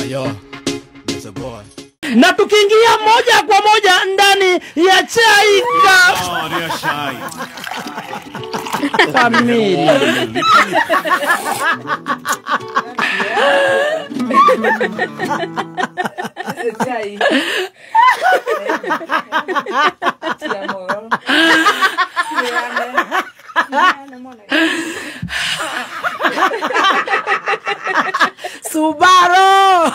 Ayo, it's a boy. Na tukiingia moja kwa moja ndani ya chai kamili. Subaru.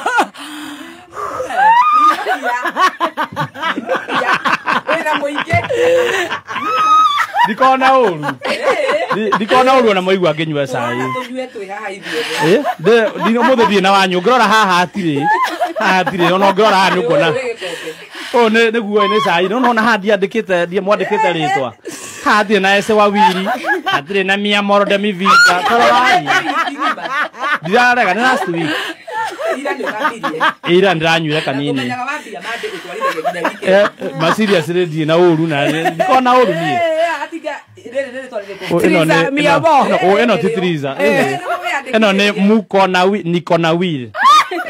Ndikona uru. Ndikona uru na moigua nginyua cai. Eh, ndi umuthi ndirĩ na wanyu ngirora haha hatirĩ. Haha hatirĩ ona ngirora haha nĩ ũkuona. Ũyũ nĩ nĩguo nĩ cai. No nona haha ndiandĩkĩte ndiĩ mwandĩkĩte rĩtwa. Haha hatirĩ na Ese Wawiri, hatirĩ na Mia Moro de mi vida. Toro wai. Ndirarega nĩ last week. Ira ndĩranyuire kanini. Ma serious ndirĩ na ũru na ndikona ũru niĩ. Ĩno ti Triza. Ĩno nĩ Muko na Niko na Will.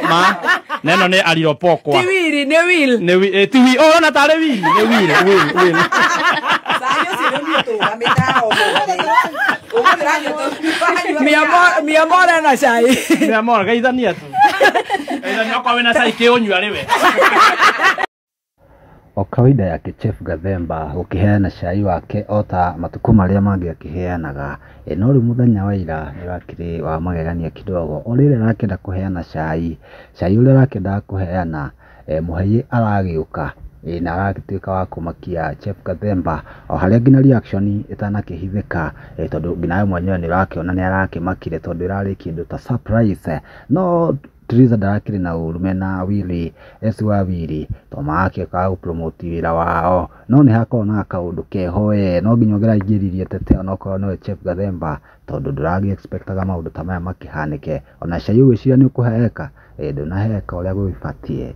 Ma na ĩno nĩ Aliropokwa. Ti Willy nĩ Will. Nĩ ti Will. Oh, ona tarĩ Willy. Nĩ Will, Will, Will. Mi amor na cai. Mi amor geithania tu. Geithania okorwo wĩna cai kĩũnyua rĩwe. O kawaida yake Chief Gathemba gũkĩheana cai wake o ta matukũ marĩa mangĩ akĩheanaga, no rĩu mũthenya wa ira nĩ wakĩrĩ wa magegania kidogo. O rĩrĩa arakĩenda kũheana cai, cai ũrĩa arakĩendaga kũheana, mũhei aragĩũka na aragĩtuĩka wa kũmakia Chief Gathemba o harĩa nginya reaction ĩtanakĩhithĩka, tondũ nginya we mwenyewe nĩ ũrakĩona nĩ arakĩmakire tondũ ĩrarĩ kĩndũ ta surprise. No Triza ndarakĩrĩ na ũru mena Willy Ese Wawiri to marakĩũka gũpromote wĩra wao, no nĩ hakoragwo na kaũndũ keho we no nginya ũngĩraingĩririe tete onokorwo nĩwe Chief Gathemba tondũ ndũragĩ expectaga maũndũ ta maya makĩhanĩke. Ona cai ũgwĩciria nĩ ũkũheka, ndũnaheka ũrĩa gũgĩbatiĩ.